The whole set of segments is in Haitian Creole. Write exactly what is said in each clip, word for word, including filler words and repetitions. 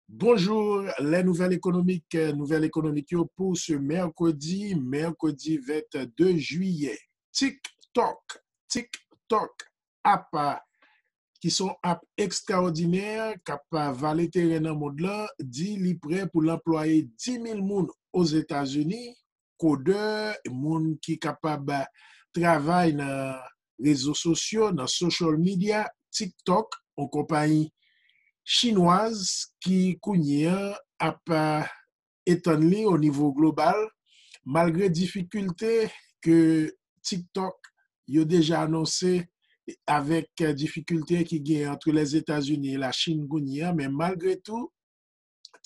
Bonjour, les nouvelles économiques, nouvèl ekonomik yo pou se mèkredi, mèkredi vennde jiyè. TikTok, TikTok, app ki se yon app ekstraòdinè k ap vale teren nan mond lan, di li prè pou l anplwaye dis mil moun Ozetazini, kodè, moun ki kapab travay nan rezo sosyo, nan social media. TikTok, yon konpayi chinwaz ki kounye a ap etann li o nivo global, malgre difikilte ke TikTok yo deja anonse avèk difikilte ki gen ant Lèzetazini e Lachin kounye a, men malgre tou,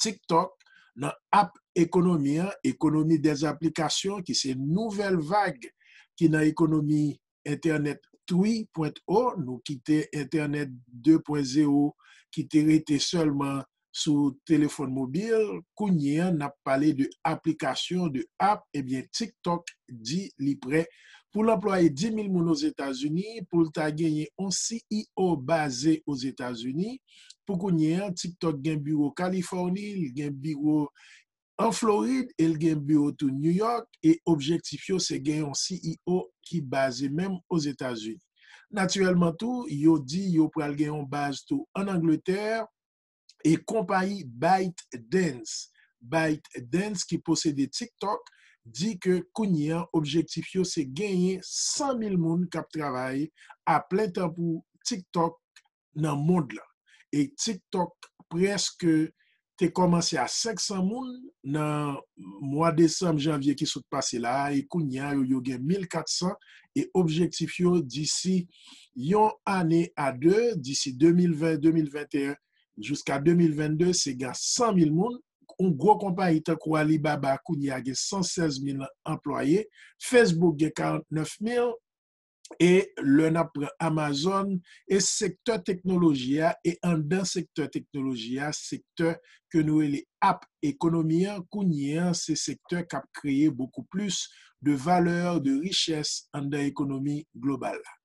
TikTok nan app ekonomi an, ekonomi dè aplikasyon ki se nouvèl vag ki nan ekonomi entènèt three point o, nou kite entènèt de pwen zewo ki te rete sèlman sou telefòn mobil, kounye a n ap pale de aplikasyon, de app, ebyen TikTok di li prè pou l anplwaye dis mil moun Ozetazini, pou l ta genyen yon C E O baze Ozetazini. Pou kounye a, TikTok gen biwo Kalifòni, li gen biwo an Florid e l gen biwo tou New York, e objektif yo se gen yon C E O ki baze menm Ozetazini. Natirèlman tou, yo di yo pral gen yon baz tou an Angletè, e konpayi ByteDance, ByteDance ki posede TikTok, di ke kounye a objektif yo se genyen san mil moun k ap travay a plen tan pou TikTok nan mond lan. E TikTok prèske te kòmanse a senk san moun nan mwa desanm, janvye ki sot pase la a, e kounye a yo, yo gen mil kat san, e objektif yo disi yon ane a de, disi de mil ven, de mil venteyen, jiska de mil vennde, se gen san mil moun. Yon gwo konpayi tankou Alibaba kounye a gen san sèz mil anplwaye, Facebook gen karant nèf mil, e lè n ap pran Amazon, e sektè teknoloji a, e anndan sektè teknoloji a, sektè ke nou rele app ekonomi an, kounye a se sektè k ap kreye bokou plis de valè, de richès anndan ekonomi global la.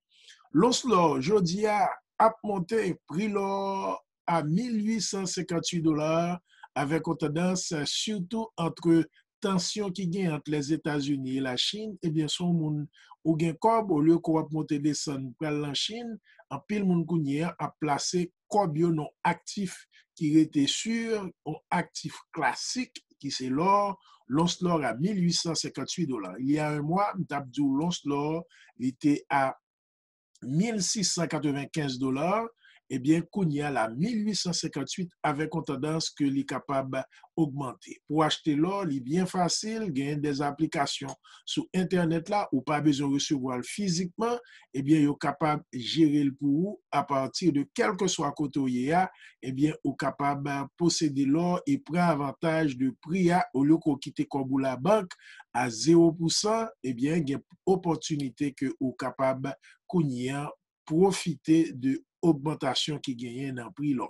Lons lò jodi a ap monte, pri lò a mil uit san senkantuit dola, avèk yon tandans, sitou ant tansyon ki gen ant Lèzetazini e Lachin, ebyen, si yon moun ou gen kòb, olye ke w ap monte desann pral nan Chin, anpil moun kounye a ap plase kòb yo nan aktif ki rete si, yon aktif klasik ki se lò, lons lò a mil uit san senkantuit dola. Il y a un mois, m t ap di w lons lò, li te a mil sis san katrevenkenz dola, ebyen, kounye a la, mil uit san senkantuit, avèk yon tandans ke li kapab ogmante. Pou achte lò, li byen fasil, genyen dè aplikasyon sou entènèt la, ou pa bezwen resevwa l fizikman, ebyen, yo kapab jere l pou ou apati de kèlkeswa kote w ye a, ebyen, ou kapab posede lò e pran avantaj de pri a, olye ke w kite kòb ou labank a zewo pousan, ebyen, gen opòtinite ke ou kapab kounye a pwofite de ogmantasyon ki genyen nan pri lò.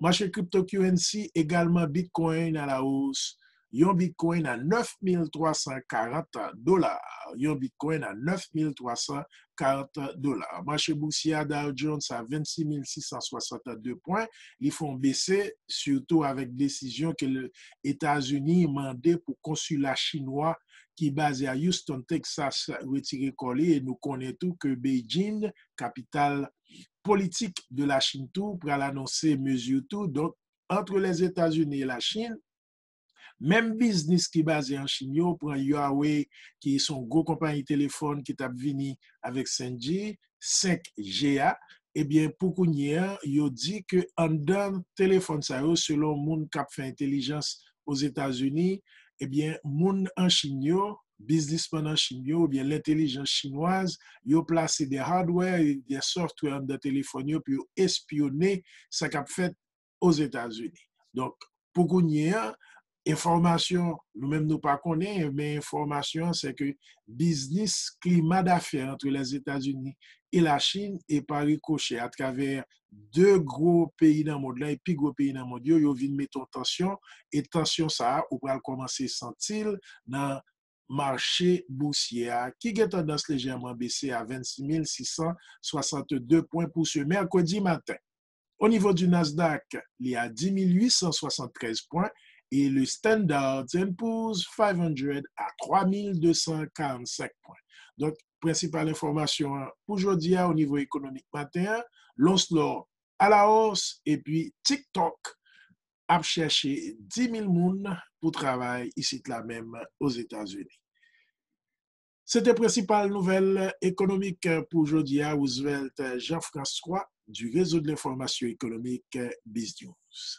Mache kripto Q N C egalman, Bitcoin à la hausse, yon Bitcoin a nèf mil twa san karant dola. Yon Bitcoin a nèf mil twa san karant dola. Mache bousyè a Dow Jones a vennsis mil sis san swasannde pwen, li fè yon bese, sitou avèk desizyon ke Etazini mande pou konsila chinwa ki baze a Houston, Texas, retire kò li, e nou konnen tou ke Beijing, kapital politik de Lachin tou, pral anonse mezi tou. Donk, ant Lèzetazini e Lachin, menm biznis ki baze an Chin yo, pran Huawei, ki se yon gwo konpayi telefòn ki t ap vini avèk senk G, senk G a, ebyen, pou kounye a, yo di ke anndan telefòn sa yo, selon moun k ap fè entèlijans Ozetazini, ebyen, moun an Chin yo, biznismann an Chin yo, oubyen lentèlijans chinwaz, yo plase de hardware e de software anndan telefòn yo pou yo espyone sa k ap fèt Ozetazini. Donk, pou kounye a, enfòmasyon, nou menm nou pa konnen, men enfòmasyon an, se ke biznis, klima dafè ant Lèzetazini e Lachin, e pa rikochè atravè de gwo peyi nan mond lan, e pi gwo peyi nan mond yo, yo vin mete yon tansyon, e tansyon sa a, ou pral kòmanse santi l nan mache bousyè a, ki gen tandans lejèman bese a vennsis mil sis san swasannde pwen pou se mèkredi maten. Au niveau du Nasdaq, li a dix mille huit cent soixante-treize points et le Standard and Poor's five hundred a trois mille deux cent quarante-cinq points. Donk, prensipal enfòmasyon an pou jodi a o nivo ekonomik maten an, L'Onslor à la hausse epi TikTok ap chèche dis mil moun pou travay isit la menm Ozetazini. Se te prensipal nouvèl ekonomik pou jodi a, Roosevelt Jean-François du Réseau de l'Information Économique, Biz News.